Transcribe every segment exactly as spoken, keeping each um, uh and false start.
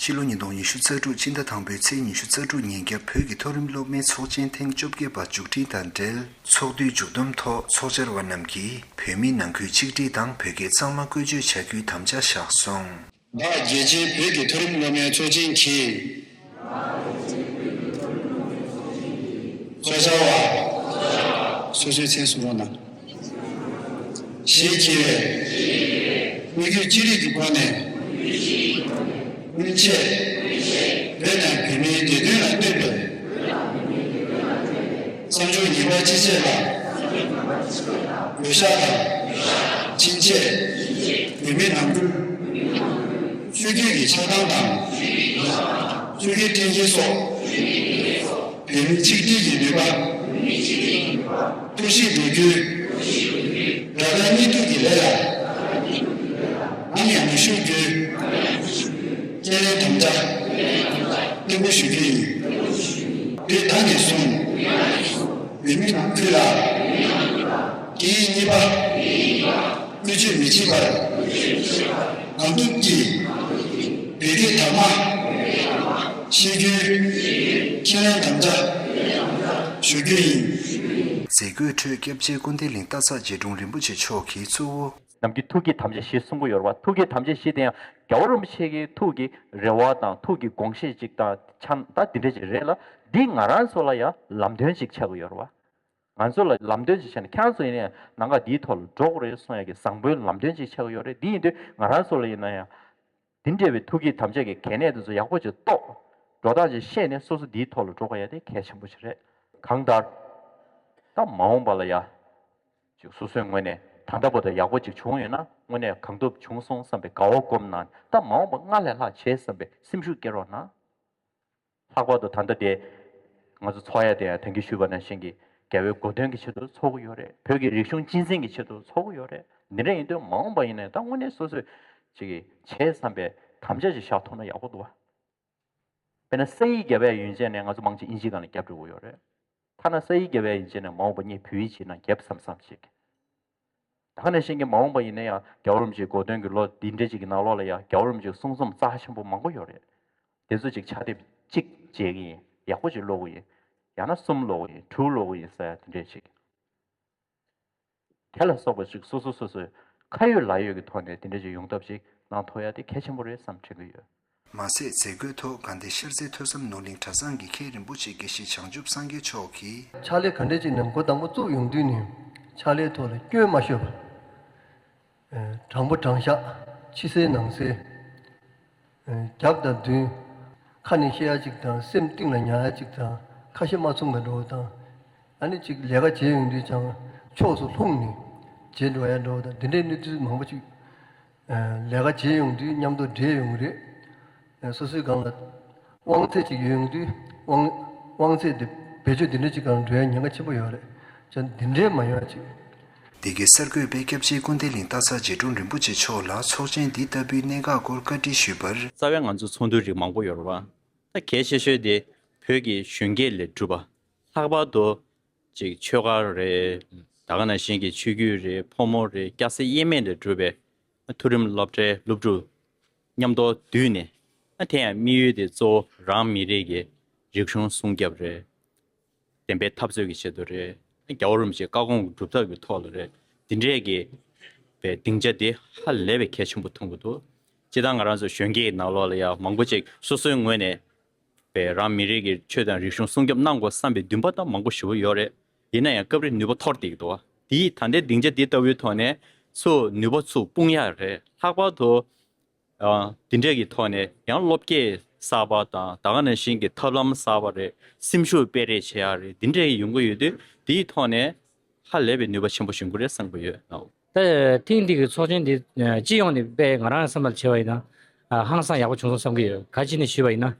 ཕྱི་ལོ་ཉིས་སྟོང་ཉི་ཤུ་རྩ་དྲུག་སྤྱི་ཟླ་དང་པོའི་ཚེས་ཉི་ཤུ་རྩ་དྲུག་ཉིན་རྒྱབ་བོད་ཀྱི་མཐོ་རིམ་སློབ་མའི་ཚོགས་ཆེན་ཐེངས་བཅོ་བརྒྱད་པ་མཇུག་སྒྲིལ་དང་འབྲེལ། ཚོགས་འདུའི་མཇུག་བསྡོམས་ཐོག་ཚོགས་བཅར་བ་རྣམས་ཀྱིས་བོད་མིའི་ནང་ཁུལ་ཆིག་སྒྲིལ་དང་བོད་སྐད་གཙང་མ་བཀོལ་སྤྱོད་བྱ་རྒྱུའི་དམ་བཅའ་བཞག་སོང་། ལྷག་རྒྱལ་སྤྱིའི་བོད་ཀྱི་མཐོ་རིམ་སློབ་མའི་ཚོགས་ཆེན་གྱིས། ཚོགས་བཅར་བ། སོ་སོའི་མཚན་གསོལ་རོགས་གནང་། ཞེས་བགྱི་བའི་དམིགས་ཡུལ་ཅི་རིགས་ཀྱི་སྒོ་ནས། སྔོན་ཆད་བོད་དང་བོད་མིའི་བདེ་དོན་ལ་གནོད་པའི་བསམ་སྦྱོར་ངན་པ་ཅི་བྱས་ལ་གུས་ཞབས་དང་། ཕྱིན་ཆད་བོད་མིའི་ནང་ཁུལ་སྤྱོད་བརྒྱུད་ཀྱི་ཆགས་སྡང་དང་། སྤྱོད་བརྒྱུད་འཐེན་འཁྱེར་སོགས། བོད་མི་ཆིག་སྒྲིལ་གྱི་ནུས་པ། ཐུགས་གཤིས་ལོ་རྒྱུས། དགྲ་དང་གཉེན་སྡུག་གི་ལས་ལ་ནམ་ཡང་མི་ཞུགས་རྒྱུའི་ཁས་ལེན་དམ་བཅའ་བརྟན་པོ་ཞུ་རྒྱུ་ཡིན། དུས་ད་ནས་བཟུང་བོད་མི་ནང་ཁུལ་ལ་སྐད་ཡིག་གཉིས་པ། བཀོལ་སྤྱོད་མི་བྱེད་པར་གང་ཐུབ་ཀྱིས་བོད་སྐད་དག་མ་ཤེས་རྒྱུའི་ཁས་ལེན་དམ་བཅའ་ཞུ་རྒྱུ་ཡིན། མཛད་སྒོའི་ཁྲོད་སྐྱབས་རྗེ་ཀུན་བདེ་གླིང་སྟག་ཚང་རྗེ་དྲུང་རིན་པོ་ཆེ་མཆོག་གིས་གཙོ་བོ། ནམ་རྒྱུན་ཐུགས་ཀྱི་དམ་བཅའ་བཞི་གསུང་གི་ཡོད་རེད་བ། ཐུགས་ཀྱི་དམ་བཅའ་བཞི་དེ་ཡང་རྒྱལ་བ་རིན་པོ་ཆེ་གི་ཐུགས་ཀྱི་རེ་བ་དང་ཐུགས་ཀྱི་དགོངས་བཞེད་ཅིག་དང་ཆ་ད་འདི་འདྲ་ཅིག་རེད་ལ། འདི་ང་རང་ཚོ་ལ་ཡང་ལམ་སྟོན་ཅིག་ཆགས་ཀྱི་ཡོད་རེད་བ། ང་ཚོ་ལ་ལམ་སྟོན་ཅིག་བྱས་ནས་ཁྱེད་རང་ཚོ་ཡིན་ནའི་ནང་ག་འདིའི་ཐོག་ལ་འགྲོ་དགོས་རེད་གསུང་ཡ་གི་བཟང་པོའི་ལམ་སྟོན་ཅིག་ཆགས་ཀྱི་ཡོད་རེད། འདི་ཡིན་དུས་ང་རང་ཚོ་ལ་ཡིན་ན་ཡང་འདི་འདྲ་བའི་ཐུགས་ཀྱི་དམ་བཅའ་གི་གལ་གནད་དེ་ཚོ་ཡག་པོ་ཅིག་རྟོགས། འགྲོ་སྟངས་ཅིག་ཤེས་ནས་སོ་སོ་འདིའི་ཐོག་ལ་འགྲོ་དགོས་ཡ་དེ་གལ་ཆེན་པོ་ཞིག་རེད། གང་ལྟར་ད་མ་འོངས་པ་ལ་ཡ་ཅིག་སོ་སོའི་ངོས་ནས་ད་ལྟ་བར་དུ་ཡག་པོ་ཅིག་བྱུང་ཡོད་ན་དངོས་གནས་གང་ཐུབ་བྱུང་སོང་བསམ་པའི་དགའ་བ་སྒོམ་ན། ད་མ་འོངས་པ་སྔར་ལས་ལྷག་བྱེད་བསམ་པའི་སེམས་ཤུགས་སྐྱེ་རོགས་གནང་། ལྷག་པར་དུ་ད་ལྟ་དེ་ང་ཚོ་ཚོགས་ཡ་དེ་ཡང་ད་གིན་ཞུས་པ་ནང་བཞིན་གྱི་རྒྱལ་བའི་གོ་སྟོན་གྱི་ཆེད་དུ་ཚོགས་ཀྱི་ཡོད་རེད། བོད་ཀྱི་རིག་གཞུང་གཅེས་འཛིན་གྱི་ཆེད་དུ་ཚོགས་ཀྱི་ཡོད་རེད། འདི་འདྲ་ཡིན་དུས་མ་འོངས་པ་ཡིན་ནའི་ད་དངོས་གནས་སོ་སོས་ཅིག་གིས་བྱས་བསམ་པའི་དམ་བཅའ་ཞིག་བཞག་ཐུབ་ན་ཡག་པོ་འདུག་བ། དཔེར་ན་ས་ཡིག་བརྒྱབ་པའི་ཡོན་ཆད་ནས་ང་ཚོ་མང་ཆེ་ཨིན་ཇིའི་སྒང་ལ་བརྒྱབ་འགྲོ་གི་ཡོད་རེད། ཐ་ན་ས་ཡིག་བརྒྱབ་པའི་ཡོན་ཆད་ནས་མ་འོངས་པ་ངས་བོད་ཡིག་བྱས་ན་རྒྱབ་བསམ་བསམ་ཞིག་ད་ག་ནང་བཞིན་གྱི་མ་འོངས་པ་ཡིན་ན་ཡང་རྒྱལ་བ་རིན་པོ་ཆེའི་གོ་སྟོན་གྱི་ལོ་འདི་འདྲ་ཅིག་གི་ནང་ལོགས་ལ་ཡང་རྒྱལ་བ་རིན་པོ་ཆེའི་གསུང་རྩོམ་རྩ་ཆེན་པོ་མང་པོ་ཡོད་རེད། དེ་ཚོ་ཅིག་ཕྱག་དེབ་གཅིག་མཇལ་གྱི་ཡིན། ཡག་པོ་ཅིག་ཀློག་གི་ཡིན། ཡང་ན་གསུམ་ཀློག་གི་ཡིན། དྲུག་ཀློག་གི་ཡིན་ཟེར་ཡ་དེ་འདྲས་ཅིག་དེ་ལ་སོགས་པ་ཅིག་སོ་སོ་སོ་སོའི་ཁ་ཡོད་ལག་ཡོད་ཀྱི་ཐོག་ནས་དེ་འདྲས་ཅིག་ཡོང་ཐབས་ཅིག་གནང་ཐུབ་ཡ་དེ་གལ་ཆེན་པོ་རེད་བསམ་དྲན་གྱི་ཡོད། མ་ཟད་མཛད་སྒོའི་ཐོག་དགའ་ལྡན་ཤར་རྩེ་ཐོས་བསམ་ནོར་གླིང་གྲྭ་ཚང་གི་མཁན་རིན་པོ་ཆེ་དགེ་བཤེས་བྱང་ཆུབ་སངས་རྒྱས་མཆོག་གིས། ཕྱག་ལས་ག་འདྲ་ཅིག་ནས་འགོ་དང་པོ་བཙུགས་ཡོང་དུས་ནས་ཕྱག་ལས་ཐོག་ལ་སྐྱོན་མ་ཤོད་པ། ཨ། དྲང་པོ་དྲང་བཞག་ཕྱི་གསལ་ནང་གསལ། ཨ། རྒྱབ་དང་མདུན། ཁ་ནས་བཤད་ཡ་ཅིག་དང་སེམས་གཏིང་ལ་ཉར་ཡ་ཅིག་དང་ཁ་ཞེ་མ་མཚུངས་པ་འགྲོ་བ་དང་། ཨ་ནི་ཅིག་ལས་ཀ་བྱེད་ཡོང་དུས་ཀྱང་ཕྱོགས་སུ་ལྷུང་ནས་བྱེད་འགྲོ་ཡ་འགྲོ་བ་དང་འདི་འདྲའི་གནས་ཚུལ་མང་པོ་ཅིག་ཨ། ལས་ཀ་བྱེད་ཡོང་དུས་མཉམ་དུ་འབྲེལ་ཡོང་གི་རེད། ཨ། སོ་སོའི་སྒང་ལ་དབང་ཚད་ཅིག་ཡོད་ཡོང་དུས་དབང་དབང་ཚད་དེ་བེད་སྤྱོད་འདི་འདྲ་ཅིག་སྒང་ལ་འགྲོ་ཡ་ཉེན་ཁ་ཆེན་པོ་ཡོད་རེད། ཅང་འདི་འདྲའི་མ་ཡོང་ཡ་ཅིག་འདི་གའི་གསར་འགོད་པས་སྐྱབས་རྗེ་ཀུན་བདེ་གླིང་སྟག་ཚང་རྗེ་དྲུང་རིན་པོ་ཆེ་མཆོག་ལ་ཚོགས་ཆེན་འདི་ལྟ་བུའི་གནད་འགག་སྐོར་བཀའ་འདྲི་ཞུས་པར། རྩ་བའི་ང་ཚོ་ཚོགས་འདུ་རིགས་མང་པོ་ཡོད་རེད་བ། ད་གལ་ཆེ་ཤོས་དེ་བོད་ཀྱི་གཞོན་སྐྱེས་ལས་གྲུབ་པ། ལྷག་པར་དུ་ཅིག་ཆོས་སྒར་རེད། ད་ག་ནང་བཞིན་གྱི་ཆོས་བརྒྱུད་རེད། ཕོ་མོ་རེད། སྐྱ་སེར་དབྱེ་མེད་ལས་གྲུབ་པའི་མཐོ་རིམ་སློབ་གྲྭའི་སློབ་ཕྲུག་མཉམ་དུ་བསྡུས་ནས། དེ་ཡང་དམིགས་ཡུལ་དེ་གཙོ་བོ་རང་མི་རིགས་ཀྱི་རིག་གཞུང་སྲུང་སྐྱོབ་རེད། བདེན་པའི་འཐབ་རྩོད་ཀྱི་ཆེད་དུ་རེད། རྒྱལ་བ་རིན་པོ་ཆེའི་བཀའ་དགོངས་སྒྲུབ་ཐབས་ཀྱི་ཐོག་ལ་རེད། འདི་འདྲས་ཀྱི་པའི་སྡིངས་ཆ་འདི་ཧ་ལས་པའི་གལ་ཆེན་པོ་མཐོང་གི་འདུག་སྤྱིར་བཏང་ང་རང་ཚོ་གཞོན་སྐྱེས་ནང་ལོགས་ལ་ཡང་མང་པོ་ཅིག་སོ་སོའི་ངོས་ནས་པའི་རང་མི་རིགས་ཀྱི་ཆོས་དང་རིག་གཞུང་སྲུང་སྐྱོབ་གནང་དགོས་བསམ་པའི་འདུན་པ་དང་མང་པོ་ཞེ་པོ་ཡོད་རེད། ཡིན་ན་ཡང་སྐབས་རེ་ནུས་པ་འཐོར་བསྡད་ཀྱི་འདུག་བ། དེའི་ད་ལྟའི་སྡིངས་ཆ་འདི་ལྟ་བུའི་ཐོག་ནས་ཚུར་ནུས་པ་ཚུར་སྤུངས་ཡག་རེད། ལྷག་པར་དུ། ཨ། འདི་འདྲས་ཀྱི་ཐོག་ནས་ཡང་སློབ་དགེ་གསར་པ་དང་ད་ག་ནང་བཞིན་གྱི་ཐབས་ལམ་གསར་པ་རེད། སེམས་ཤུགས་སྤེལ་རེས་བྱེད་ཡག་རེད། འདི་འདྲས་ཡོང་གི་ཡོད་དུས་དེའི་ཐོག་ནས་ཧ་ལས་པའི་ནུས་པ་ཆེན་པོ་ཞིག་འགྲོ་གི་རེད་བསམ་གྱི་ཡོད། ད་ཐེངས་འདི་གི་ཚོགས་ཆེན་འདི་སྤྱི་ཡོངས་ནས་དཔེ་ང་རང་བསམ་པར་བྱས་པ་ཡིན་ན་ཧང་སང་ཡག་པོ་བྱུང་སོང་བསམ་གྱི་ཡོད། ག་རེ་བྱས་ནས་ཞུས་པ་ཡིན་ན།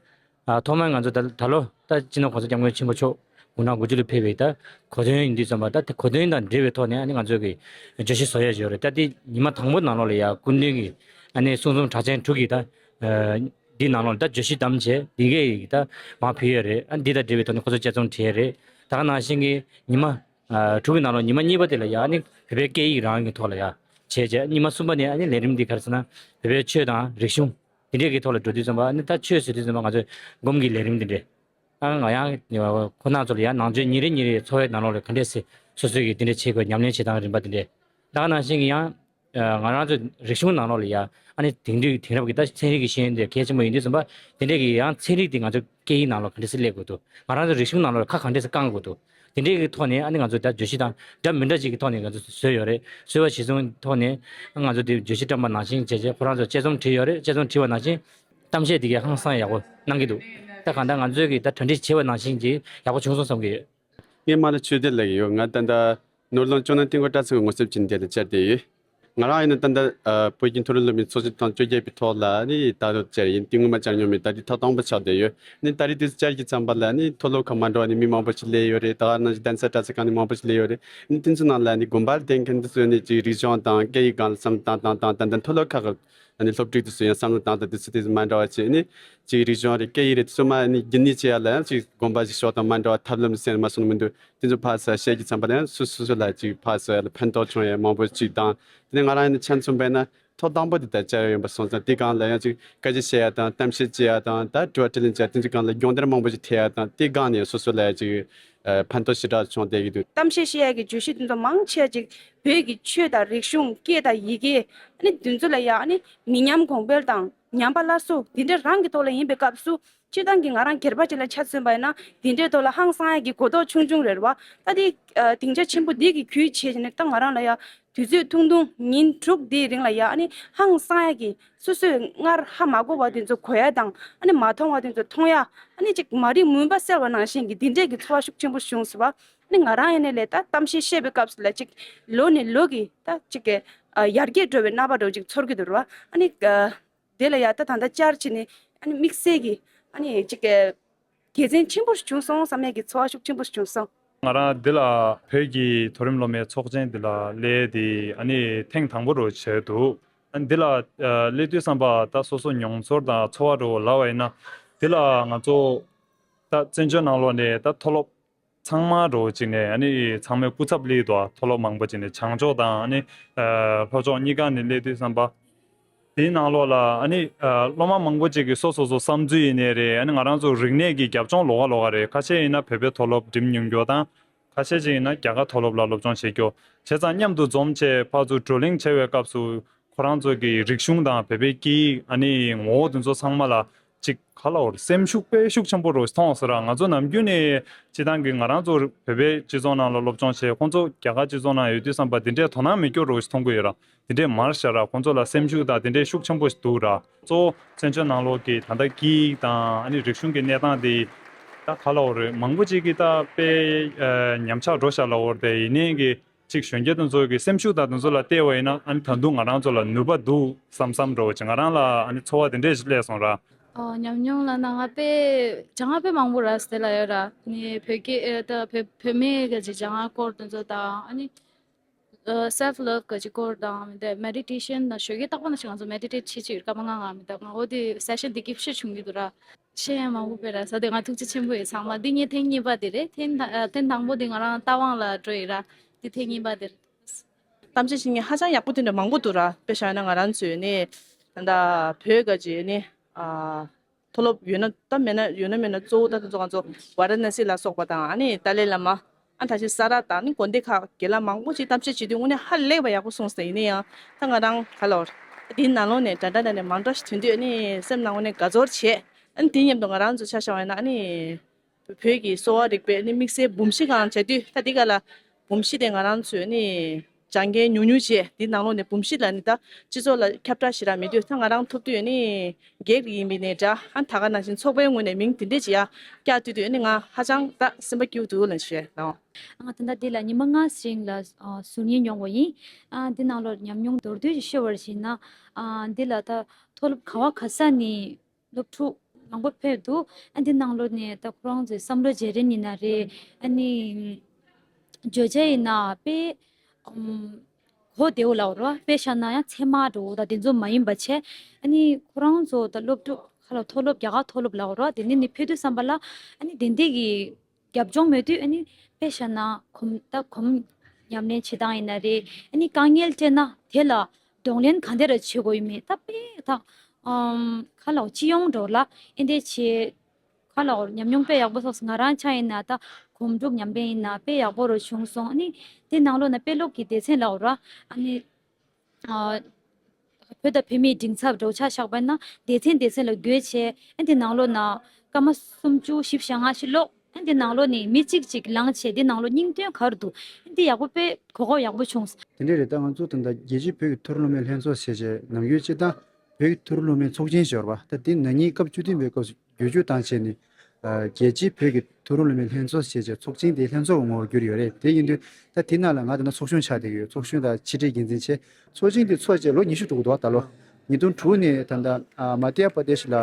ཨ། ཐོག་མར་ང་ཚོ་ད་ད་ལོ་ད་སྤྱི་ནོར་གོང་ས་སྐྱབས་མགོན་ཆེན་པོ་མཆོག་དགུང་གྲངས་དགུ་བཅུ་ལ་ཕེབས་པའི་ད་གོ་སྟོན་ཡིན་དུས་ཙམ་པ། ད་དེ་གོ་སྟོན་དང་འབྲེལ་བའི་ཐོག་ནས་ཨ་ནི་ང་ཚོ་གི་བརྗོད་གཞི་བཟོ་ཡ་ཞིག་ཡོད་རེད། ད་དེ་ཉི་མ་དང་པོ་ནང་ལོགས་ལ་ཡ་སྐུ་མདུན་གྱི་ཨ་ནི་གསུང་རྩོམ་གྲགས་ཅན་དྲུག་གི་ད་འདི་ནང་ལོགས་ལ་ད་བརྗོད་གཞི་བདམས་བྱས་འདི་གས་ཀྱི་ད་མར་ཕུལ་ཡ་རེད། ཨ། འདི་དང་འབྲེལ་བའི་ཐོག་ནས་ཁོ་ཚོ་དཔྱད་རྩོམ་བྲིས་ཡ་རེད། ད་ག་ནང་བཞིན་གྱི་ཉི་མ་ཨ། དྲུག་གི་ནང་ལོགས་ཉི་མ་གཉིས་པ་དེ་ལ་ཡ་ཨ་ནི་བོད་པའི་སྐད་ཡིག་རང་གི་ཐོག་ལ་ཡ་བྱས་རྗེས་ཉི་མ་གསུམ་པ་ནས་ཨ་ནི་ལས་རིམ་འདི་ག་རེ་ཟེར་ན་བོད་པའི་ཆོས་དང་རིག་གཞུང་ དེ་འདྲས་ཀྱི་ཐོག་ལ་འགྲོ་དུས་ཙམ་པ་ནི་ད་ཆོས་ཟེར་དུས་ཙམ་པ་ང་ཚོས་སྒོམ་གྱི་ལས་རིམ་དེ་འདྲས། ཨ་ང་ཡང་ཁོ་རང་ཚོ་ལ་ཡང་ནང་ཆོས་ཉིན་རེ་ཉིན་རེའི་འཚོ་བའི་ནང་ལོགས་ལ་ག་འདྲས་སེ་སོ་སོས་ཀྱི་དེ་འདྲས་བྱེད་དགོས། ཉམས་ལེན་བྱེད་སྟངས་རིམ་པ་དེ་འདྲས། ད་ག་ནང་བཞིན་གྱི་ཡང་ང་རང་ཚོ་རིག་གཞུང་ནང་ལོགས་ལ་ཡང་ཨ་ནི་དེང་དུས་དེང་རབས་ཀྱི་ད་ཚན་རིག་གི་ཤེས་ཡོན་དེ་གལ་ཆེན་པོ་ཡིན་དུས་ཙམ་པ་དེ་འདྲས་ཀྱི་ཡང་ཚན་རིག་དེ་ང་ཚོ་སྐད་ཡིག་ནང་ལོགས་ག་འདྲས་སེ་སླེབས་དགོས་འདུག་ང་རང་ཚོ་རིག་གཞུང་ནང་ལོགས་ལ་ཁ་ག་འདྲས་སེ་བསྐང་དགོས་འདུག་དེ་འདྲའི་གི་ཐོག་ནས་ཨ་ནི་ང་ཚོ་ད་བརྗོད་གཞི་དང་འདྲ་མི་འདྲ་ཅིག་གི་ཐོག་ནས་ང་ཚོ་བཟོས་ཡོད་རེད། བཟོས་པ་གཞིར་བཟུང་ཐོག་ནས་ང་ཚོ་དེ་བརྗོད་གཞི་བཀྲམ་པ་ནང་བཞིན་བྱས་རྗེས་ཁོ་རང་ཚོ་དཔྱད་རྩོམ་བྲིས་ཡོད་རེད། དཔྱད་རྩོམ་བྲིས་པ་ནང་བཞིན་གཏམ་བཤད་དེ་གའི་ཧང་སང་ཡག་པོ་གནང་གི་འདུག་ད་གང་ལྟར་ང་ཚོས་གི་ད་གྲ་སྒྲིག་བྱས་པ་ནང་བཞིན་གྱི་ཡག་པོ་བྱུང་སོང་བསམ་གི་ཡོད། ངས་མ་ལ་ཆོས་དད་ལབ་ཀྱི་ཡོད། ང་ད་ལྟ་ནོར་གླིང་ལྕང་ནང་ཏིང་གོ་སྤྲ་ཚང་གི་ངོ་སེམས་ཅན་དེ་ལ་བཅར་བསྡད་ཡོད། ང་རང་ཡིན་ན་ད་ལྟ་ཨ་བོད་ཀྱི་མཐོ་རིམ་སློབ་མའི་ཚོགས་ཆེན་ཐེངས་བཅོ་བརྒྱད་པའི་ཐོག་ལ་ནི་ད་དུང་བཅར་ཡིན། དེ་སྔོན་མ་བཅར་མྱོང་མེད། ད་དེ་ཐོག་དང་པོ་ཆགས་བསྡད་ཡོད། ནི་ད་རེས་དུས་སུ་བཅར་གྱི་ཙམ་པ་ལ་ནི་མཐོ་སློབ་ཁག་མ་འདྲ་བ་ནས་མི་མང་པོ་ཞིག་སླེབས་ཡོད་རེད། ད་ག་ནང་བཞིན་གདན་ས་གྲྭ་ཚང་ཁག་ནས་མང་པོ་ཞིག་སླེབས་ཡོད་རེད། ནི་དེ་ཚོ་ནང་ལ་ནི་དགོན་པར་བསྡད་མཁན་དེ་ཚོས་ནི་ཅིག་རིག་གཞུང་དང་སྐད་ཡིག་སྒང་ལ་བསམ་བློ་བཏང་སྟངས་དང་ད་ལྟ་མཐོ་སློབ་ཁག་གི་ནི་སློབ་ཕྲུག་དེ་ཚོས་ཡང་བསམ་བློ་བཏང་སྟངས་དེ་ཚོ་དེ་ཚོ་མ་འདྲ་བ་བྱས་ནི་ཅིག་རིག་གཞུང་རེད། སྐད་ཡིག་རེད། དེ་ཚོ་མ་ནི་རྒྱུན་གནས་བྱེད་ཡ་ལ་ཡང་ཅིག་དགོན་པ་ཞིག་ཕྱོགས་དང་མ་འདྲ་བ་ཐབས་ལམ་ཟེར་མ་སོང་མི་འདུག་དེ་ཚོ་ཕར་ཚུར་བཤད་ཀྱི་ཙམ་པ་ལ་ཡང་སོ་སོ་སོ་ལ་ཅིག་ཕར་ཚུར་ཡ་ལ་ཕན་ཐོགས་བྱུང་ཡ་མང་པོ་ཅིག་དང་། དེ་ནས་ང་རང་ཡིན་ན་ཆ་མཚོན་པས་ན་ཐོག་དང་པོ་དེ་ལྟར་བཅར་ཡོང་པ་སོང་ཙང་དེ་སྒང་ལ་ཡང་ཅིག་སྐད་ཆ་བཤད་ཡ་དང་གཏམ་བཤད་བྱེད་ཡ་དང་ད་དྲི་བ་དྲིས་ལན་བྱེད་ཡ་དེ་ཚོ་སྒང་ལ་སྦྱོང་བརྡར་མང་པོ་ཞིག་ཐེབས་ཡ་དང་དེ་སྒང་ནས་སོ་སོ་ལ་ཡང་ཅིག་ཕན་ཐོགས་ཞེ་དྲག་བྱུང་བསྡད་ཀྱི་འདུག་གཏམ་བཤད་བཤད་ཡ་གི་བརྗོད་གཞི་དེ་ཚོ་མང་ཆེ་ཅིག་བོད་ཀྱི་ཆོས་དང་རིག་གཞུང་སྐད་དང་ཡི་གེ་ཨ་ནི་དེ་ཚོ་ལ་ཡང་ཨ་ནི་མི་ཉམས་གོང་འཕེལ་དང་ཉམས་པ་སླར་གསོ་དེ་འདྲ་རང་གི་ཐོག་ལ་ཡིན་པའི་སྐབས་སུ། སྤྱིར་བཏང་གི་ང་རང་སྒེར་པ་ཅིག་ལ་ཆ་མཚོན་པ་ཡིན་ན་དེ་འདྲའི་ཐོག་ལ་ཧང་སང་ཡ་གི་གོ་རྟོགས་ཆུང་ཆུང་རེད་བ། ད་དེ་ཨ་སྡིངས་ཆ་ཆེན་པོ་འདི་གི་བརྒྱུད་བྱས་ནས་ད་ང་རང་ལ་ཡ་དུས་ཚོད་ཐུང་ཐུང་ཉིན་དྲུག་འདིའི་རིང་ལ་ཡ་ཨ་ནི་ཧང་སང་ཡ་གི་སོ་སོས་སྔར་ཧ་མ་གོ་བ་དེ་ཚོ་གོ་ཡ་དང་ཨ་ནི་མ་མཐོང་བ་དེ་ཚོ་མཐོང་ཡ་ཨ་ནི་ཅིག་མ་རིག་མུན་པ་སེལ་བ་ནང་བཞིན་གྱི་འདི་འདྲའི་གི་ཚོར་བ་ཤུགས་ཆེན་པོ་བྱུང་སོང་བ། ཨ་ནི་ང་རང་ཡིན་ནའི་ལས་ད་གཏམ་བཤད་བཤད་པའི་སྐབས་སུ་ལ་ཅིག་ལོ་ནས་ལོ་གི་ད་ཅིག་གི་ཨ་ཡར་རྒྱས་འགྲོ་བའི་རྣམ་པ་འདྲ་བོ་ཅིག་ཚོར་གི་འདུག་ར། ཨ་ནི་ཨ། དེ་ལ་ཡ་ད་ད་ལྟ་བཅར་བྱས་ནས་ཨ་ནི་དམིགས་བསལ་གྱི་ཨ་ནི་ཅིག་གི་དགེ་མཚན་ཆེན་པོ་ཞིག་བྱུང་སོང་བསམ་ཡས་ཀྱི་ཚོར་བ་ཤུགས་ཆེན་པོ་ཞིག་བྱུང་སོང་། ང་རང་འདི་ལ་བོད་ཀྱི་མཐོ་རིམ་སློབ་མའི་ཚོགས་ཆེན་འདི་ལ་སླེབས་ཏེ་ཨ་ནི་ཐེངས་དང་པོ་རུ་བྱས་འདུག་ཨ་འདི་ལ་ཨ་སླེབས་དུས་ཙམ་པ་ད་སོ་སོ་མྱོང་ཚོར་དང་ཚོར་བ་རུ་ལབ་པ་ཡིན་ན་འདི་ལ་ང་ཚོ་ད་བཙན་བྱོལ་ནང་ལོགས་ནས་ད་མཐོ་སློབ་ཚང་མ་འགྲོ་བ་ཅིག་ནས་ཨ་ནི་ཚང་མའི་སྐུ་ཚབ་སླེབས་འདུག་མཐོ་སློབ་མང་པོ་ཅིག་ནས་བྱང་ཕྱོགས་དང་ཨ་ནི་ལྷོ་ཕྱོགས་གཉིས་ཀ་ནས་སླེབས་དུས་ཙམ་པ། དེའི་ནང་ལོགས་ལ་ཨ་ནི་སློབ་མ་མང་པོ་ཅིག་གིས་སོ་སོ་སོ་བསམ་ཚུལ་ཡིན་ནའི་རེད། ཨ་ནི་ང་རང་ཚོ་རིག་གནས་ཀྱི་རྒྱབ་ལྗོངས་ལོགས་ཀ་ལོགས་ཀ་རེད། ཁ་ཤས་ཡིན་ན་བོད་པའི་མཐོ་སློབ་འགྲིམ་མྱོང་རྒྱུ་དང་། ཁ་ཤས་ཅིག་ཡིན་ན་རྒྱ་གར་མཐོ་སློབ་ལ་སློབ་སྦྱོང་བྱེད་རྒྱུ། བྱས་ཙང་མཉམ་དུ་འཛོམས་བྱས་ཕར་ཚུར་བགྲོ་གླེང་བྱེད་པའི་སྐབས་སུ་ཁོ་རང་ཚོ་གི་རིག་གཞུང་དང་བོད་པའི་སྐད་ཡིག་ཨ་ནི་ངོ་བོ་དེ་ཚོ་ཚང་མ་ལ། ཅིག་ག་ལ་བར་སེམས་ཤུགས་དཔེ་ཤུགས་ཆེན་པོ་རུ་མཐོང་སོང་ར། ང་ཚོ་ནམ་རྒྱུན་ནས་སྤྱི་བཏང་གི་ང་རང་ཚོ་བོད་པའི་སྤྱི་ཚོགས་ནང་ལ་སློབ་སྦྱོང་བྱས་ཁོང་ཚོ་རྒྱ་གར་སྤྱི་ཚོགས་ནང་ཡོད་དུས་ཙམ་པ་དེ་འདྲའི་དོ་སྣང་མེད་སྐྱོ་རུ་མཐོང་གི་ཡོད་ར། དེ་འདྲའི་མར་ཤ་ར་ཁོང་ཚོ་ལ་སེམས་ཤུགས་དང་དེ་འདྲའི་ཤུགས་ཆེན་པོ་ཞིག་འདུག་ར། གཙོ་བོ་བཙན་བྱོལ་ནང་ལོགས་ཀྱི་ད་ལྟ་སྐད་ཡིག་དང་ཨ་ནི་རིག་གཞུང་གི་གནས་སྟངས་དེ་ད་ག་ལ་བར་མང་པོ་ཅིག་གིས་ད་དཔེ་ཉམས་ཆག་འགྲོ་ཤག་ལ་བར་དེ་ཡིན་ནའི་གི་ཅིག་གཞོན་སྐྱེས་དེ་ཚོ་གི་སེམས་ཤུགས་དང་དེ་ཚོ་ལ་བལྟས་པ་ཡིན་ན་ཨ་ནི་ད་དུང་ང་རང་ཚོ་ལ་ནུས་པ་འདུག་བསམ་བསམ་འགྲོ་བ་ཅིག་ང་རང་ལ་ཨ་ནི་ཚོར་བ་དེ་འདྲས་ཞིག་སླེབས་སོང་ར། ཨོ་ཉམས་མྱོང་ལ་ན་ང་དཔེ་སྦྱང་བ་དཔེ་མང་པོ་ར་སྟེ་ལ་ཡོད་ར། ནི་བོད་སྐད་ཨེ་ད་བོད་བོད་མི་གི་ཅིག་སྦྱང་བ་སྐོར་དེ་ཚོ་དང་ཨ་ནི་ཨ་self love གི་ཅིག་སྐོར་དང་མི་འདུག་meditation དང་ཞོགས་ཀས་རྟག་པར་ན་ཞིག་ང་ཚོ་meditate བྱེད་ཅིག་སྐར་མ་ལྔ་ལྔ་མི་འདུག་ང་འོ་དེ་session དེ་གི་ཤེས་བྱུང་གི་འདུག་ར། ཤེས་ཡ་མང་པོ་དཔེ་ར་ས་དེ་ང་ཐུགས་རྗེ་ཆེན་པོ་ཡོད་ཚང་མ། འདི་ངའི་ཐེངས་གཉིས་པ་དེ་རེད། ཐེངས་ད་ཨ་ཐེངས་དང་པོ་དེ་ང་རང་རྟ་དབང་ལ་འགྲོ་ཡི་ར། འདི་ཐེངས་གཉིས་པ་དེ་རེད། གཏམ་བཤད་བྱེད་མཁན་ཧ་ཅང་ཡག་པོ་དེ་འདྲ་མང་པོ་འདུག་ར། དཔེ་བཞག་ན་ང་རང་ཚོས་ནི་ད་ལྟ་བོད་ག་ཅིག་ནི་ཨ་མཐོ་སློབ་ཡོད་ན་ད་མེད་ན་ཡོད་ན་མེད་ན་གཙོ་བོ་ད་དེ་ཚོ་ང་ཚོ་ཝཱ་ར་ཎ་སི་ལ་སོགས་པ་དང་ཨ་ནི་ཏཱ་ལའི་བླ་མ་ཨ་ད་ཅིག་ས་ར་དང་ནི་དགོན་སྡེ་ཁག་དགེ་ལགས་མང་པོ་ཅིག་གཏམ་བཤད་བྱེད་དུས་དངོས་གནས་ཧ་ལས་པ་ཡག་པོ་གསུངས་སོང་། ཡིན་ན་ཡང་ད་ང་རང་ག་ལ་བར་དེའི་ནང་ལོགས་ནས་འདྲ་འདྲ་འདྲ་ནས་མང་དྲགས་ཤིག་ཐོན་དུས་ཨ་ནི་སེམས་ནང་དངོས་གནས་དགའ་ཚོར་བྱས། ཨ་ནི་དེའི་མཉམ་དུ་ང་རང་ཚོ་ཆ་བཞག་པ་ཡིན་ན་ཨ་ནི། བོད་ཀྱི་གསོ་བ་རིག་པའི་ནི་དམིགས་བསལ་འབུམ་བཞི་སྒང་བྱ་དུས་ད་འདི་ག་ལ་འབུམ་བཞི་དེ་ང་རང་ཚོས་ནི་སྦྱང་མཁན་ཉུང་ཉུང་བྱས། འདི་ནང་ལོགས་ནས་འབུམ་བཞི་ལ་ནི་ད་སྤྱི་ཚོགས་ལ་ཁྱབ་བསྒྲགས་ཞེ་དྲག་མེད་དུས་ད་ང་རང་ཐོབ་དུས་ནི་སྒེར་ཡིན་པའི་ནི་འདྲ་ཨ་ད་ག་ནང་བཞིན་ཚོགས་པའི་ངོས་ནས་མིང་དེ་འདྲས་ཅིག་ཡ་བཀྱག་དུས་དུས་ནི་ང་ཧ་ཅང་ད་སེམས་པ་སྐྱིད་པོ་འདུག་ལབ་ཞུ་ཡ་ལགས། ང་ད་ལྟ་འདི་ལ་ཉི་མ་ལྔ་ཞིག་ལ་ཟུར་ཉན་ཡོང་བ་ཡིན། འདི་ནང་ལོགས་ཉམས་མྱོང་མདོར་བསྡུས་ཤིག་ཤོད་པར་བྱས་ན་འདི་ལ་ད་མཐོ་སློབ་ག་བ་ག་ས་ནས། སློབ་ཕྲུག་མང་པོ་ཕེབས་འདུག་ཨ་འདི་ནང་ལོགས་ནས་ད་ཁོ་རང་ཚོའི་བསམ་བློ་བརྗེ་རེས་ཡིན་ན་རེད། ཨ་ནི་བརྗོད་བྱ་ཡིན་ན་དཔེ་ཨམ་གོ་བདེ་བོ་ལབ་རོགས། དཔེ་བཞག་ན་ཡང་ཚད་མ་འགྲོ་ད་དེ་ཚོ་མ་ཡིན་པ་བྱས། ཨ་ནི་ཁོ་རང་ཚོ་ད་སློབ་ཕྲུག་ཁ་ལ་མཐོ་སློབ་རྒྱ་གར་མཐོ་སློབ་ལབ་རོགས། དེ་ནས་ནི་ཕེབས་དུས་ཙམ་པ་ལ་ཨ་ནི་དེ་འདྲས་ཀྱི་རྒྱབ་ལྗོངས་མེད་དུས་ཨ་ནི་དཔེ་བཞག་ན་གོམ་ད་གོམ་ཉམས་ལེན་བྱེད་སྟངས་ཡིན་ན་རེད། ཨ་ནི་དཀའ་ངལ་འཕྲད་ན་དེ་ལ་གདོང་ལེན་ག་འདྲ་ར་བྱེད་དགོས་ཡོད་མེད་ད་དཔེ་ད་ ཨམ། ག་ལབ་དགོས། སྤྱི་ཡོངས་འགྲོ་ལ་ཨེ་འདྲ་བྱས། ག་ལབ་དགོས། ཉམས་མྱོང་དཔེ་ཡག་པོ་ཐོབ་སོང་། ང་རང་ཆ་ཡིན་ན་ད་གོམ་བགྲོད་ཉམས་ལེན་ཡིན་ན་དཔེ་ཡག་པོ་རུ་བྱུང་སོང་། ཨ་ནི་དེ་ནང་ལོགས་ན་དཔེ་ཀློག་གི་སྡེ་ཚན་ལབ་དགོས་ར། ཨ་ནི། ཨ། བོད་དང་བོད་མིའི་མགྲིན་ཚབ་རོགས་ཆ་བཞག་པ་ན་སྡེ་ཚན་སྡེ་ཚན་ལ་བགོས་བྱས། ཨ་ནི་དེ་ནང་ལོགས་ན་སྐར་མ་སུམ་ཅུ་བཞི་བཅུ་ཞེ་ལྔ་ཞིག་ཀློག་ཨ་ནི་དེ་ནང་ལོགས་ནས་མི་གཅིག་གཅིག་ལངས་བྱས་དེ་ནང་ལོགས་སྙིང་དོན་ག་རེ་འདུག་ཨ་ནི་དེ་ཡག་པོ་དཔེ་གོ་སྐབས་ཡག་པོ་བྱུང་སོང་། དེ་འདྲ་རེད། ད་ང་ཚོ་ད་ལྟ་རྒྱལ་སྤྱིའི་བོད་ཀྱི་མཐོ་རིམ་སློབ་མའི་ལྷན་ཚོགས་ཟེར་བྱས་ནམ་རྒྱུན་སྤྱིར་བཏང་བོད་ཀྱི་མཐོ་རིམ་སློབ་མའི་ཚོགས་ཆེན་ཞེས་པ། ད་དེ་ན་ནིང་སྐབས་བཅུ་བདུན་པའི་སྐབས་སུ་བསྒྱུར་བཅོས་བཏང་བྱས་ནས། ཨ། རྒྱལ་སྤྱིའི་བོད་ཀྱི་མཐོ་རིམ་སློབ་མའི་ལྷན་ཚོགས་ཞེས་བྱའི་ཚོགས་ཆེན་དེའི་ལྷན་ཚོགས་ཀྱི་ངོ་བོར་གྱུར་ཡོད་རེད། དེ་ཡིན་དུས་ད་དེ་ནང་ལ་ང་ད་ལྟ་ཚོགས་གཞོན་ཆགས་བསྡད་ཀྱི་ཡོད། ཚོགས་གཞོན་དང་ཕྱི་དྲིལ་འགན་འཛིན་བྱས། ཚོགས་ཆེན་དེ་ཚོགས་བྱས་ལོ་ཉི་ཤུ་འགྲོ་གི་འདུག་ད་ལོ་ཉིས་སྟོང་དྲུག་ནས་ད་ལྟ། ཨ། མ་དྷྱ་པྲ་དེཤ་ལ་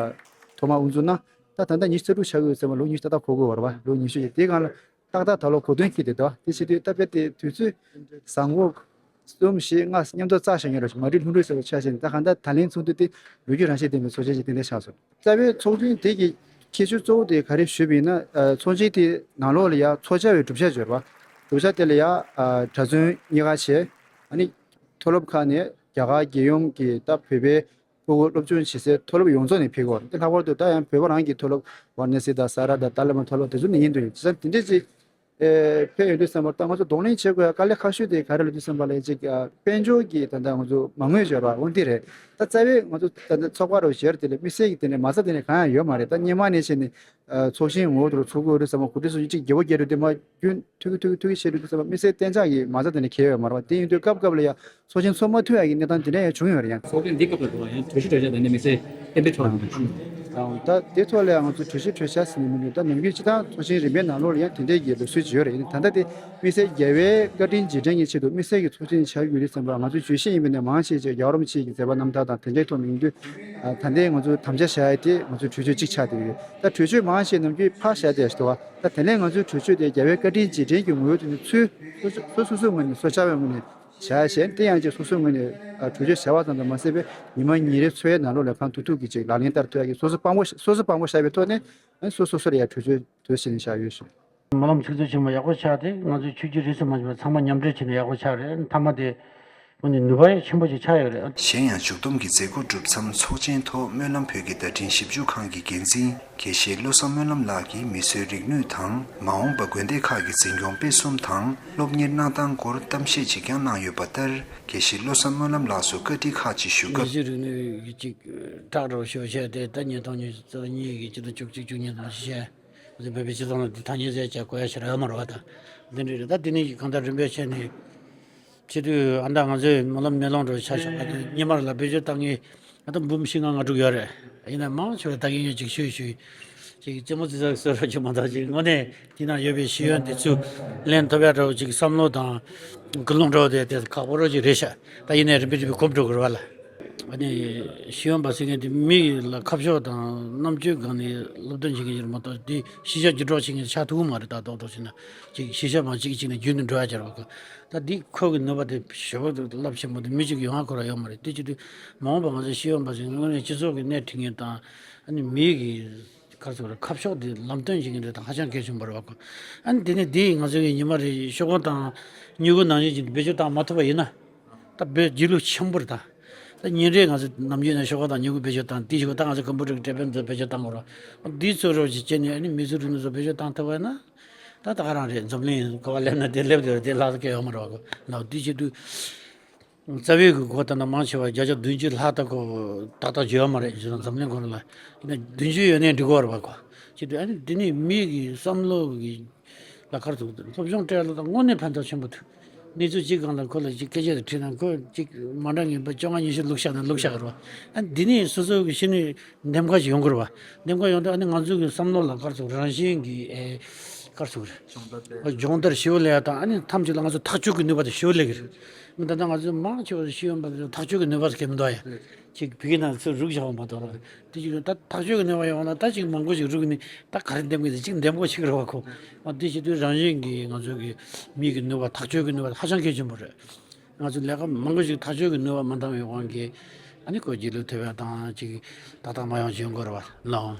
ཐོག་མར་དབུ་འཛུགས་གནང་། ད་ད་ལྟ་ཉི་ཤུ་རྩ་དྲུག་ཆགས་ཀྱི་ཡོད་ཟེར་བ། ལོ་ཉི་ཤུ་ཏག་ཏག་འགོར་གྱི་ཡོད་རེད་པ། ལོ་ཉི་ཤུ་ཡི་དེའི་སྒང་ལ། ཏག་ཏག་ད་ལོ་གོ་སྟོན་འཁེལ་བསྡད་འདུག་དེ་བྱེད་དུས་ད་དཔེ་དེ་དུས་ཚོད་བཟང་པོ་གསུམ་བཞི་ལྔ་མཉམ་དུ་བཅར་བཞག་མཁན་རེད། མ་རིག་ལྷུན་གྲུབ་ཟེར་བ་ཆ་བཞག་ནས། ད་གང་ལྟར་ད་ལན་ཚོགས་འདུ་དེ་ལོ་རྒྱུས་རང་བཞིན་ལྡན་པའི་ཚོགས་ཆེན་ཞིག་ཏན་ཏན་ཆགས་སོང་། རྩ་བའི་ཚོགས་ཆེན་དེ་གི་ཁྱད་ཆོས་གཙོ་བོ་དེ་ག་རེ་ཞུས་པ་ཡིན་ན། ཨ། ཚོགས་ཆེན་དེའི་ནང་ལོགས་ལ་ཡ་ཚོགས་བཅར་བའི་གྲུབ་ཆ་ཡོད་རེད་པ། གྲུབ་ཆ་དེ་ལ་ཡ། ཨ། གྲྭ་བཙུན་གཉིས་ཀ་བྱས། ཨ་ནི་མཐོ་སློབ་ཁག་ནས་རྒྱ་གར་རྒྱལ་ཡོངས་ཀྱི་ད་བོད་པའི་ཕྲུ་གུ་སློབ་སྦྱོང་བྱེད་སའི་མཐོ་སློབ་ཡོངས་རྫོགས་ནས་ཕེབས་ཀྱི་ཡོད་རེད། དེ་ལྷག་པར་དུ་ད་ཡང་བོད་པ་རང་གི་མཐོ་སློབ་ཝཱ་ར་ཎ་སི་དང་ས་ར་དང་ཏཱ་ལི་བན་མཐོ་སློབ་དེ་ཚོ་ནས་ཡིན་འདུག་བྱས་ཙང་དེ་འདྲས་ཅིག་ཨེ། ཕེབས་ཡོང་དུས་ཙམ་པ་ད་ང་ཚོ་གདོང་ལེན་བྱེད་དགོས་ཡ་དཀའ་ལས་ཁག་ཤོས་དེ་ག་རེ་ལབ་དུས་ཙམ་པ་ལ། ཅིག་ཨ། དཔལ་འབྱོར་གྱི་ད་ལྟ་ང་ཚོ་མ་དངུལ་ཡོད་རེད་པ། འོ་འདི་རེད། ད་རྩ་བའི་ང་ཚོ་ད་ལྟ་ཚོགས་པ་རུ་བཞེས་དེ་ལ་དམིགས་བསལ་གྱི་དེ་ནས་མ་རྩ་དེ་ནས་གང་ཡང་ཡོད་མ་རེད། ད་སྔོན་མ་ནས་བྱས་ནས། ཨ། ཚོགས་ཆེན་ངོ་བོ་དེ་ཚོགས་དགོས་དུས་ཙམ་པ་གོ་སྒྲིག་སྲོལ་ཅིག་བརྗེ་པོ་བརྒྱབ་དུས་དེ་མ་རྒྱུན་མཐུད་ཀྱི་མཐུད་ཀྱི་མཐུད་ཀྱི་བྱེད་དུས་ཙམ་པ་དམིགས་བསལ་གཏན་འཇགས་ཀྱི་མ་རྩ་དེ་ནས་གང་ཡང་ཡོད་མ་རེད་པ། དེ་ཡིན་དུས་སྐབས་སྐབས་ལ་ཡ། ཚོགས་ཆེན་ཚོགས་མ་ཐུབ་ཡག་གི་གནས་སྟངས་དེ་འདྲ་ཡང་བྱུང་ཡོད་རེད། ཡང་ཚོགས་ཆེན་འདི་སྐབས་ལ་འགྲོ་བ་ཡང་གྲོས་གཞི་གྲོས་འཆར་དེ་འདྲ་དམིགས་བསལ་གཏན་འབེབས་ཐོག་ལ་ཡང་། ད་ལྟ་དེ་ཐོག་ལ་ཡང་ང་ཚོ་གྲོས་གཞི་གྲོས་འཆར་ཟེར་ནས་མི་འདུག་ད་ནམ་རྒྱུན་སྤྱིར་བཏང་ཚོགས་ཆེན་རིམ་པའི་ནང་ལོགས་ལ་ཡང་དེ་འདྲའི་གི་ལུགས་སྲོལ་ཅིག་ཡོད་རེད། ཡིན་ད་ལྟ་དེ་དམིགས་བསལ་རྒྱལ་བའི་བཀའ་དྲིན་རྗེས་དྲན་གྱི་ཆེད་དུ་དམིགས་བསལ་གྱི་ཚོགས་ཆེན་བྱ་དགོས་དུས་ཙམ་པ། ང་ཚོ་བརྗོད་གཞི་ཡིན་པ་ནས་མང་ཆེ་ཆེ་རྒྱལ་བ་རིན་པོ་ཆེ་གི་མཛད་པ་རྣམ་ཐར་དང་དེ་འདྲའི་ཐོག་ནས་ཡིན་དུས། ད་ལྟའི་ང་ཚོ་དམ་བཅའ་བཞག་ཡ་དེ་ང་ཚོ་གྲོས་ཆོད་གཅིག་ཆགས་བསྡད་ཡོད། ད་གྲོས་ཆོད་མང་ཆེ་ནམ་རྒྱུན་ཕར་བཞག་བསྡད་ཡ་ཞིག་འདུག་བ། ད་དེ་ནས་ང་ཚོའི་གྲོས་ཆོད་དེ་རྒྱལ་བའི་བཀའ་དྲིན་རྗེས་དྲན་གྱི་ངོ་བོའི་ཐོག་ནས་ཚུར་སོ་སོ་སོའི་ངོས་ནས་སོ་བཅར་བའི་ངོས་ནས། བྱ་བྱས་དེ་ཡང་ཅིག་སོ་སོའི་ངོས་ནས། ཨ། གྲོས་ཆོད་བྱས་པ་ཙམ་དུ་མ་ཟད་པའི་ཉི་མ་ཉིན་རེའི་འཚོ་བའི་ནང་ལོགས་ལ་གང་ཐུབ་ཐུབ་ཀྱིས་ཅིག་ལག་ལེན་བསྟར་ཐུབ་ཡག་གི་སོ་སོ་དཔང་པོ་སོ་སོ་དཔང་པོ་བཞག་པའི་ཐོག་ནས། ཨ། སོ་སོ་སོ་སོ་ལ་ཡང་གྲོས་ཆོད་དེ་བྱས་ནས་བཞག་ཡོད་ཞུ། སྨོན་ལམ་ཚིག་མཛོད་ཆེན་མོ་ཡག་པོ་ཆགས་ཏེ། ང་ཚོའི་ཆོས་བརྒྱུད་རིས་སུ་མ་ཆད་པ་ཚང་མ་མཉམ་འབྲེལ་བྱས་ནས་ཡག་པོ་ཆགས་རེད། མཐའ་མ་དེ་དངོས་གནས་ནུས་པ་ཡང་ཆེན་པོ་ཞིག་ཆགས་ཡོད་རེད། གཞན་ཡང་མཇུག་བསྡོམས་ཀྱི་མཛད་སྒོ་གྲུབ་མཚམས་ཚོགས་ཆེན་ཐོག་སྨོན་ལམ་བོད་ཀྱི་བརྡ་འཕྲིན་ཞིབ་འཇུག་ཁང་གི་འགན་འཛིན་དགེ་བཤེས་བློ་བཟང་སྨོན་ལམ་ལགས་ཀྱིས་མི་གསོད་རིག་ནུས་དང་མ་འོངས་པ་དགོན་སྡེ་ཁག་གི་འཛིན་སྐྱོང་སྤེལ་གསུམ་དང་སློབ་གཉེར་གནང་སྟངས་སྐོར་གཏམ་བཤད་ཅིག་ཀྱང་གནང་ཡོད་པ་ལྟར། དགེ་བཤེས་བློ་བཟང་སྨོན་ལམ་ལགས་སུ་བཀའ་འདྲི་ཁག་ཅིག་ཞུ་སྐབས། མི་གསོད་རིག་ནུས་ཀྱི་ཅིག་བསྒྲགས་རོགས་ཞུ་བྱས་ཏེ། ད་ཉིས་སྟོང་ཉི་ཤུ་རྩ་གཉིས་ཀྱི་ཕྱི་ཟླ་བཅུ་གཅིག་བཅུ་གཉིས་ནང་བཤད། བོད་པའི་སྤྱི་ཚོགས་ནང་དེ་ཐ་སྙད་ཟེར་བྱ་དགོས་ཡ་ཞིག་རག་ཡོད་མ་རེད་པ། ད་འདི་འདྲ་རེད། ད་དེ་ནས་གང་ལྟར་རིམ་པས་བྱས་ནས་བྱེད་དུས། ཨ། ད་ང་ཚོའི་སྨོན་ལམ་མེ་ལོང་འདྲ་ཆ་བཞག་པ་དེ་སྔོན་མ་ལ་བེད་སྤྱོད་བཏང་མཁན། ཨ། ད་འབུམ་བཞི་ལྔ་ལྔ་དྲུག་ཡོད་རེད། ཡིན་ན་མང་ཆེ་བ་ད་གིན་ཡོད་ཅིག་ཞུས་ཞུས་ཅིག་རྩེད་མོ་རྩེ་ས་གི་བཟོ་འདྲ་ཅིག་མ་གཏོགས། ཅིག་དངོས་གནས་དེ་ན་ཡོད་པའི་ཤེས་ཡོན་དེ་ཚུར་ལེན་ཐུབ་ཡ་འདྲ་བོ་ཅིག་བསམ་བློ་དང་ཀུན་སློང་འདྲ་བོ་དེ་དེ་ཁག་པོ་རོ་ཅིག་རེད་ཤག་ད་ཡིན་ནའི་རིམ་པས་རིམ་པས་གོམས་འགྲོ་དགོས་རེད་པ་ལ། ཨ་ནི་ཤེས་ཡོན་པ་ཟེར་མཁན་དེ་མི་ལ་ཁ་ཕྱོགས་དང་རྣམ་དཔྱོད་སྒང་ནས་སློབ་སྟོན་བྱེད་མཁན་ཞིག་མ་གཏོགས། དེ་ཤེས་བྱ་བརྒྱུད་སྒྲོག་བྱེད་མཁན་ཆགས་ཐུབ་ཀྱི་མ་རེད། ད་རྡོག་རྡོག་བྱས་ན་ཅིག་ཤེས་བྱ་མ་གཅིག་གིས་གཅིག་ནས་རྒྱུན་དུ་འགྲོ་ཡ་ཅིག་རེད་པ་ཁོ། ད་འདི་ཁོ་གི་ནུས་པ་དེ་ཞེ་པོ་རླབས་ཆེན་པོ་དེ་མི་གཅིག་གིས་ཡོང་ཡ་ཁོ་རང་ཡོད་མ་རེད། དེ་བྱེད་དུས་མ་འོངས་པ་ང་ཚོའི་ཤེས་ཡོན་པ་ཚོས་དངོས་གནས་སྤྱི་ཚོགས་ཀྱི་སྣེ་ཁྲིད་མཁན་དང་། ཨ་ནི་མི་གི་ག་རེ་ཟེར་དགོས་རེད། ཁ་ཕྱོགས་དེ་ལམ་སྟོན་བྱེད་མཁན་དེ་དང་ཧ་ཅང་གལ་ཆེན་པོ་རེད་པ་ཁོ། ཨ་ནི་དེ་ནས་དེ་ང་ཚོ་གི་ཉི་མ་རེ་ཤོག་གུ་དང་སྨྱུ་གུ་ནང་བཞིན་གྱི་བེད་སྤྱོད་བཏང་མ་ཐུབ་པ་ཡིན་ན། ད་བོད་རྒྱལ་ལུགས་ཆེན་པོ་རེད་ད། ད་ཉིན་རེ་ང་ཚོ་ནམ་རྒྱུན་ནས་ཤོག་གུ་དང་སྨྱུ་གུ་བེད་སྤྱོད་བཏང་། དེ་ཞིག་ད་ང་ཚོ་ཀམ་པུ་ཊར་གྱི་འབྲེལ་དཔོན་ཚོ་བེད་སྤྱོད་བཏང་དགོས་རེད། འདིའི་ཚོ་རོགས་ཀྱིས་བྱས་ནས་ཨ་ནི་མི་ཚེ་རིང་ལུགས་ཚོ་བེད་སྤྱོད་བཏང་ཐུབ་པ་ཡིན་ན། ད་ད་ག་རང་རེད། འཛམ་གླིང་ག་པར་སླེབས་ན་དེ་སླེབས་དེ་རེད། དེ་ལྷག་ས་གང་ཡང་ཡོད་མ་རེད་པ་ཁོ་ལ། འདི་བྱེད་དུས་རྩ་བའི་གི་སྒོ་ད་ནང་མང་ཆེ་བ་བརྒྱ་ཆ་བདུན་ཅུ་ལྷག་ད་ཁོ་ཏག་ཏག་བརྗོད་ཡ་མ་རེད། བྱས་ཙང་འཛམ་གླིང་སྒང་ལ་ཡིན་ན་བདུན་ཅུ་ཡོད་ནའི་འགྲིག་གི་རེད་པ་ཁོ། བྱེད་དུས་ཨ་ནི་འདི་ནི་མི་གི་བསམ་བློ་གི་ལ་ཁར་ཚུགས་ཏེ་སློབ་སྦྱོང་སྤྲད་ལ་ད་དངོས་གནས་ཕན་ཐོགས་ཆེན་པོ་འདུག་གནས་ཚུལ་གཅིག་སྒང་ལ་ཁོ་ལ་ཅིག་སྐད་ཆ་དེ་དྲིས་ན་ཁོ་ཅིག་མ་འདྲ་ངན་པ་བཅོ་ལྔ་ཉི་ཤུ་བླུགས་བཞག་ན་བླུགས་བཞག་གི་རེད་པ། ཨ་འདི་ནི་སོ་སོ་གི་གཞི་ནས་འདེམས་ཀ་ཞིག་ཡོང་གི་རེད་པ། འདེམས་ཀ་ཡོང་དུས་ཨ་ནི་ང་ཚོ་གི་བསམ་བློ་ལ་ཁར་ཚུགས་རང་བཞིན་གྱིས། ཨེ། ཁར་ཚུགས་རེད། སྦྱོང་བརྡར་ཞེ་པོ་སླེབས་ཡ་དང་། ཨ་ནི་མཚམས་ཅིག་ལ་ང་ཚོ་ཐག་གཅོད་ཀྱི་ནུས་པ་དེ་ཞེ་པོ་སླེབས་ཀྱི་རེད། ད་ལྟ་ང་ཚོ་མང་ཆེ་བ་ཤེས་ཡོན་པ་ཚོ་ཐག་གཅོད་ཀྱི་ནུས་པ་ཟེར་མཁན་མི་འདུག་ཡ། ཅིག་ཕ་གི་ནང་ཚུར་རུག་བཞག་པ་མ་གཏོགས། དེ་ཅིག་ད་ཐག་གཅོད་ཀྱི་ནུས་པ་ཡོང་ན་ད་ཅིག་མང་པོ་ཞིག་རུག་ནས་ད་ག་རེ་འདེམས་ཀྱི་འདུག་ཅིག་འདེམས་དགོས་ཆགས་ཀྱི་རེད་པ་ཁོ། ཨ་དེ་བྱེད་དུས་རང་བཞིན་གྱིས་ང་ཚོ་གི་མི་གི་ནུས་པ། ཐག་གཅོད་ཀྱི་ནུས་པ་ཧ་ཅང་གལ་ཆེན་པོ་རེད། ང་ཚོ་ལས་ཀ་མང་པོ་ཞིག་ཐག་གཅོད་ཀྱི་ནུས་པ་མ་འདང་བའི་དབང་གིས་ཨ་ནི་ཁོ་རྗེས་ལུས་ཐེབས་ཡ་དང་ཅིག་ཏག་ཏག་མ་ཡོང་བྱེད་དགོས་རེད་པ་ལགས།